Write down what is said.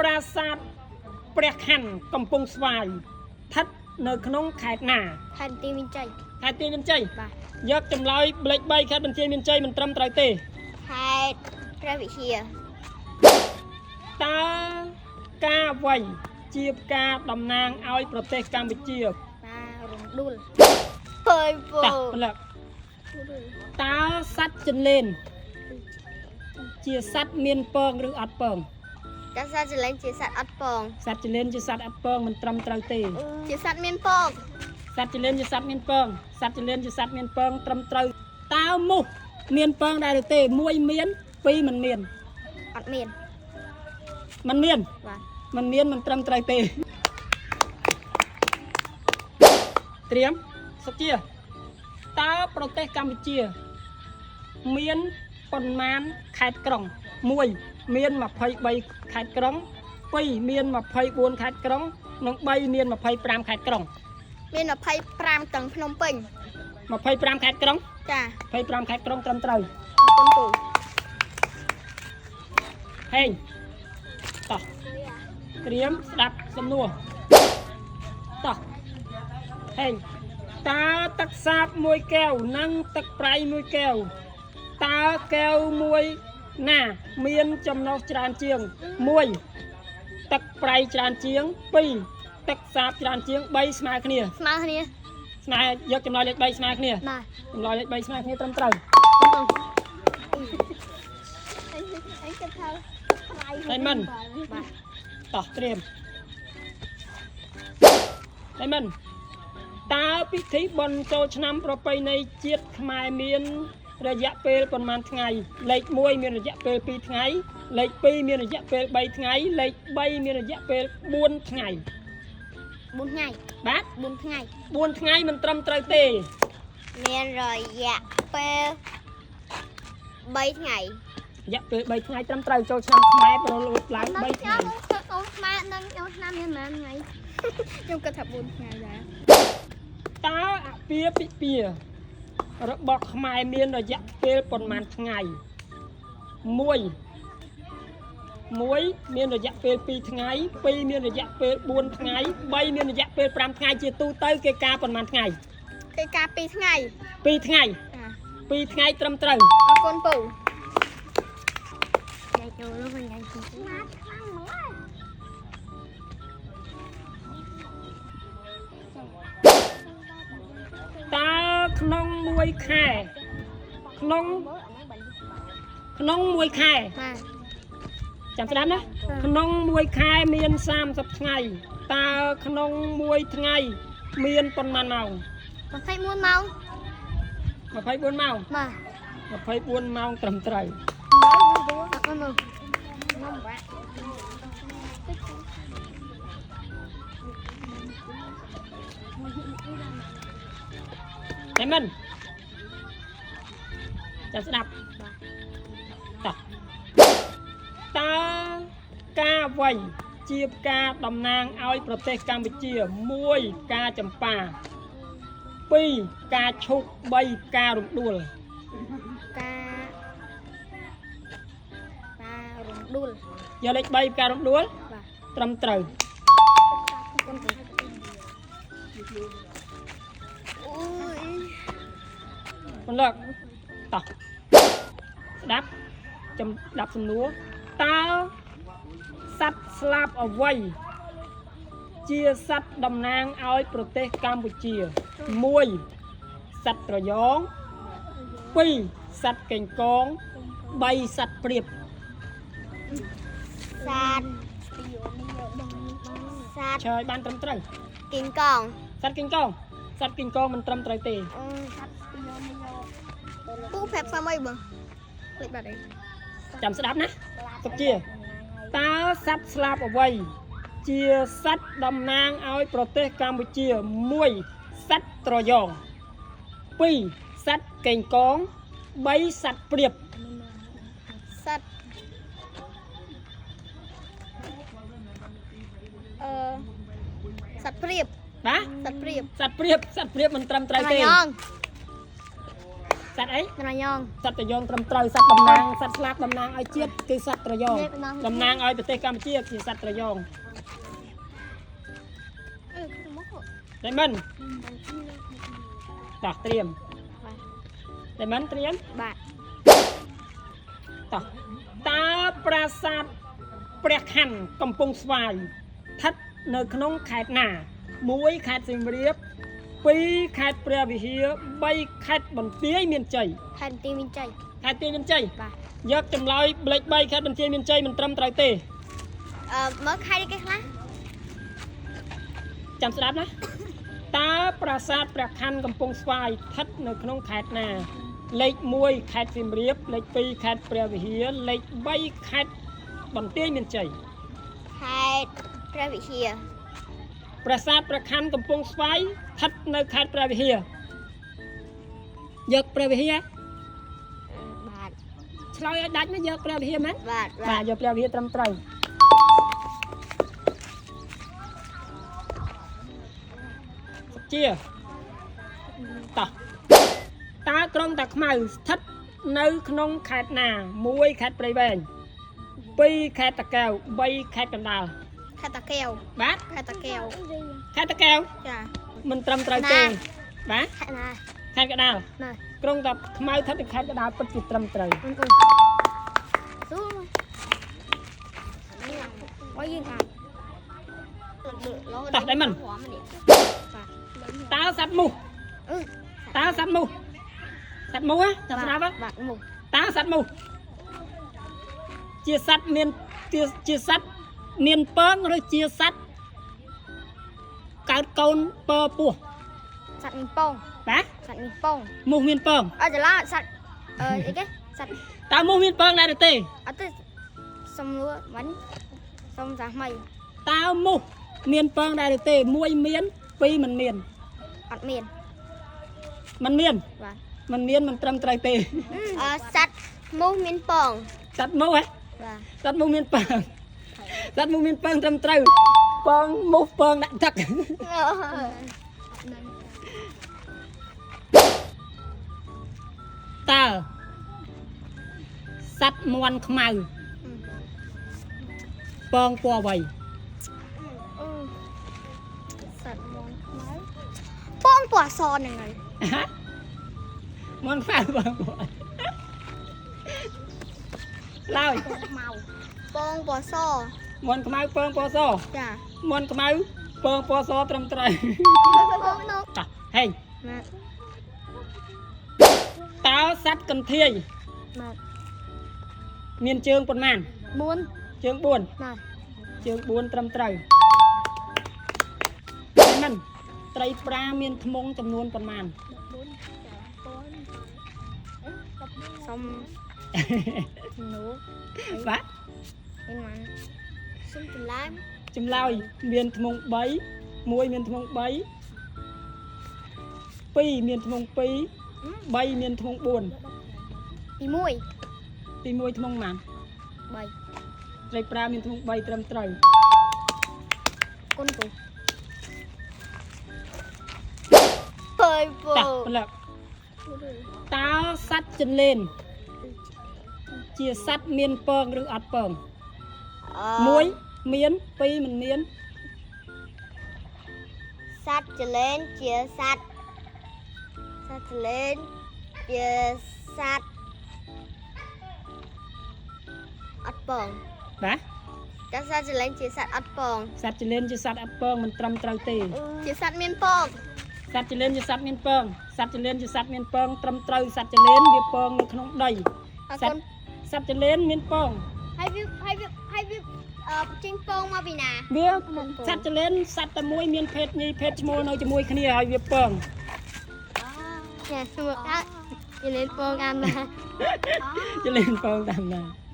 ប្រាសាទព្រះខ័នកំពង់ស្វាយស្ថិតនៅក្នុងខេត្តណា ខេត្តទីមានជ័យ ខេត្តទីមានជ័យ បាទ យកចម្លើយលេខ3ខេត្តបន្ទាយមានជ័យមិនត្រឹមត្រូវទេ ខេត្តព្រះវិហារ តើការវៃជាផ្កាតំណាងឲ្យប្រទេសកម្ពុជា បាទរំដួលហើយពូ តោះពលឹកតើសត្វចន្លេនជាសត្វមានពងឬអត់ពង តើសត្វចលែងជាសត្វអត់ពង សត្វចន្លេនជាសត្វអត់ពងមិនត្រឹមត្រូវទេ ជាសត្វមានពង សត្វចន្លេនជាសត្វមានពងសត្វចន្លេនជាសត្វមានពងត្រឹមត្រូវតើមូសមានពងដែរឬទេមួយមានពីរមិនមាន អត់មាន មិនមាន បាទ មិនមានមិនត្រឹមត្រូវទេត្រៀមសុជាតើប្រទេសកម្ពុជា មានប៉ុន្មានខេត្តក្រុង1មាន23ខេត្តក្រុង2មាន24ខេត្តក្រុងនិង3មាន25ខេត្តក្រុង មាន25ទាំងភ្នំពេញ 25ខេត្តក្រុង ចា 25ខេត្តក្រុងត្រឹមត្រូវ អរគុណពូ ហេងតោះត្រៀមស្ដាប់សំណួរតោះហេងតើទឹកសាបមួយកែវនិងទឹកប្រៃមួយកែវតើកែវមួយណាមានចំណុះច្រើនជាង1ទឹកប្រៃច្រើនជាង2ទឹកសាបច្រើនជាង3ស្មើគ្នា ស្មើគ្នា ស្មើយកចម្លើយលេខ3ស្មើគ្នា បាទ ចម្លើយលេខ3ស្មើគ្នាត្រឹមត្រូវ អីគិតថាប្រៃ តែមិន បាទ តោះត្រៀមតែមិនតើពិធីបុណ្យចូលឆ្នាំប្រពៃណីជាតិខ្មែរមានរយៈពេលប៉ុន្មានថ្ងៃលេខ1មានរយៈពេល2ថ្ងៃលេខ2មានរយៈពេល3ថ្ងៃលេខ3មានរយៈពេល4ថ្ងៃ 4ថ្ងៃ បាទ 4ថ្ងៃ 4ថ្ងៃមិនត្រឹមត្រូវទេ មានរយៈពេល3ថ្ងៃ រយៈពេល3ថ្ងៃត្រឹមត្រូវចូលឆ្នាំខ្មែរប្រលូតឡើង3ថ្ងៃ អូខ្មែរនឹងចូលឆ្នាំមានប៉ុន្មានថ្ងៃខ្ញុំគិតថា4ថ្ងៃដែរ តើអាពាហ៍ពិពាហ៍របស់ខ្មែរមានរយៈពេលប៉ុន្មានថ្ងៃ1 1មានរយៈពេល2ថ្ងៃ2មានរយៈពេល4ថ្ងៃ3មានរយៈពេល5ថ្ងៃជាទូទៅគេការប៉ុន្មានថ្ងៃ គេការ2ថ្ងៃ 2ថ្ងៃ ចា 2ថ្ងៃត្រឹមត្រូវ អរគុណពូញ៉ៃចូលនោះញ៉ៃជីណាខ្លាំងម្ល៉េះ តើក្នុងមួយខែក្នុងក្នុងមួយខែ បាទ ចាំស្ដាប់ណាក្នុងមួយខែមាន30ថ្ងៃតើក្នុងមួយថ្ងៃមានប៉ុន្មានម៉ោង 24ម៉ោង 24ម៉ោង បាទ 24ម៉ោងត្រឹមត្រូវ អរគុណពូនំបាក់ តែមិនចាំស្ដាប់តោះតើការវៃជាផ្កាតំណាងឲ្យប្រទេសកម្ពុជា1ផ្កាចម្ប៉ា2ផ្កាឈូក3ផ្ការំដួល ការការំដួល យកលេខ3ផ្ការំដួល បាទ ត្រឹមត្រូវ អរគុណពូអូយ មិនលើកតោះស្ដាប់ចំស្ដាប់សំណួរតើសត្វស្លាបអ្វីជាសត្វតំណាងឲ្យប្រទេសកម្ពុជា1សត្វត្រយង2សត្វកេងកង3សត្វព្រាប សត្វសត្វ ឆ្លើយបានត្រឹមត្រូវ គីងកង សត្វកេងកងសត្វកេងកងមិនត្រឹមត្រូវទេ ពូប្រាប់សាមីបងភ្លេចបាត់អី ចាំស្ដាប់ណាសុកជាតើសត្វស្លាបអ្វីជាសត្វតំណាងឲ្យប្រទេសកម្ពុជា1សត្វត្រយង2សត្វកេងកង3សត្វព្រាប សត្វអឺសត្វព្រាប បាទ សត្វព្រាប សត្វព្រាបសត្វព្រាបមិនត្រឹមត្រូវទេ ត្រយង សត្វអី ត្រយង សត្វត្រយងត្រឹមត្រូវសត្វតំណាងសត្វស្លាបតំណាងឲ្យជាតិគឺសត្វត្រយងតំណាងឲ្យប្រទេសកម្ពុជាគឺសត្វត្រយង អឺមក តែមិនតោះត្រៀមតែមិនត្រៀម បាទ តោះតើប្រាសាទព្រះខ័នកំពង់ស្វាយស្ថិតនៅក្នុងខេត្តណា1ខេត្តសៀមរាប2ខេត្តព្រះវិហារ3ខេត្តបន្ទាយមានជ័យ ខេត្តទីមានជ័យ ខេត្តបន្ទាយមានជ័យ បាទ យកចម្លើយលេខ3ខេត្តបន្ទាយមានជ័យមិនត្រឹមត្រូវទេ អឺមើលខេត្តគេខ្លះ ចាំស្ដាប់ណាតើប្រាសាទព្រះខ័នកំពង់ស្វាយស្ថិតនៅក្នុងខេត្តណា លេខ1ខេត្តសៀមរាបលេខ2ខេត្តព្រះវិហារលេខ3ខេត្តបន្ទាយមានជ័យ ខេត្តព្រះវិហារ ប្រាសាទព្រះខ័នកំពង់ស្វាយស្ថិតនៅខេត្តព្រះវិហារយកព្រះវិហារ បាទ ឆ្លើយឲ្យដាច់មកយកព្រះវិហារមែន បាទ បាទយកព្រះវិហារត្រឹមត្រូវសុជាតោះតើក្រុងតាខ្មៅស្ថិតនៅក្នុងខេត្តណា1ខេត្តព្រៃវែង2ខេត្តតាកែវ3ខេត្តកណ្ដាល ខេត្តតាកែវ បាទ ខេត្តតាកែវ ខេត្តតាកែវ ចា មិនត្រឹមត្រូវទេបាទ ខេត្តណា ខេត្តកណ្ដាល ណា ក្រុងតាខ្មៅស្ថិតនៅខេត្តកណ្ដាលពិតជាត្រឹមត្រូវ អូនអូនស៊ូអយយើងអាច តោះដៃមិនតើសត្វមូស អឺ តើសត្វមូសសត្វមូសហ៎ចាំស្ដាប់ហ៎ បាទមុខ តើសត្វមូសជាសត្វមានជាសត្វមានពងឬជាសត្វកើតកូនពពោះ សត្វមានពង បាទ សត្វមានពង មូសមានពង អត់ច្រឡំសត្វអឺអីគេសត្វ តើមូសមានពងដែរឬទេ អត់ទេសំលួមិនសំសាថ្មី តើមូសមានពងដែរឬទេមួយមានពីរមិនមាន អត់មាន មិនមាន បាទ មិនមានមិនត្រឹមត្រូវទេ អឺសត្វមូសមានពង សត្វមូសហ៎ បាទ សត្វមូសមានពងសត្វមូសមានពងត្រឹមត្រូវពងមូសពងដាក់ទឹក តើសត្វមាន់ខ្មៅពងពណ៌អ្វី សត្វមន់ខ្មៅពងពណ៌សហ្នឹងហើយ ហ៎មាន់ខ្មៅពងពណ៌អីឡើយ ខ្មៅពងពណ៌ស មាន់ខ្មៅពងពណ៌ស ចា មាន់ខ្មៅពងពណ៌សត្រឹមត្រូវ ពងនោះ តោះហេង បាទ តើសត្វកន្ធាយ បាទ មានជើងប៉ុន្មាន 4 ជើង4 បាទ ជើង4ត្រឹមត្រូវតែមិនត្រីប្រាមានធ្មង់ចំនួនប៉ុន្មាន សុំនោះ បាទ មានម៉ានសុំចម្លើយ ចម្លើយមានធ្មង់3 1មានធ្មង់3 2មានធ្មង់2 3មានធ្មង់4 ទី1 ទី1ធ្មង់ប៉ុន្មាន 3 ត្រីប្រាមានធ្មង់3ត្រឹមត្រូវ គុណពូពើពូ តោះពលឹកតើសត្វចន្លេនជាសត្វមានពងឬអត់ពង1មាន2មិនមាន សត្វចលែនជាសត្វសត្វចលែនជាសត្វអត់ពង បាទ តែសត្វចលែនជាសត្វអត់ពង សត្វចន្លេនជាសត្វអត់ពងមិនត្រឹមត្រូវទេ ជាសត្វមានពង សត្វចលេនជាសត្វមានពងសត្វចលេនជាសត្វមានពងត្រឹមត្រូវសត្វចលេនវាពងនៅក្នុងដី អរគុណ សត្វសត្វចលេនមានពង ហើយវាហើយវាហើយវាអឺចេញពងមកពីណា វាសត្វចលេនសត្វតែមួយមានភេទញីភេទឈ្មោលនៅជាមួយគ្នាហើយវាពង ចាសួរថាចលែនពងអានណា ចលេនពងតាមណា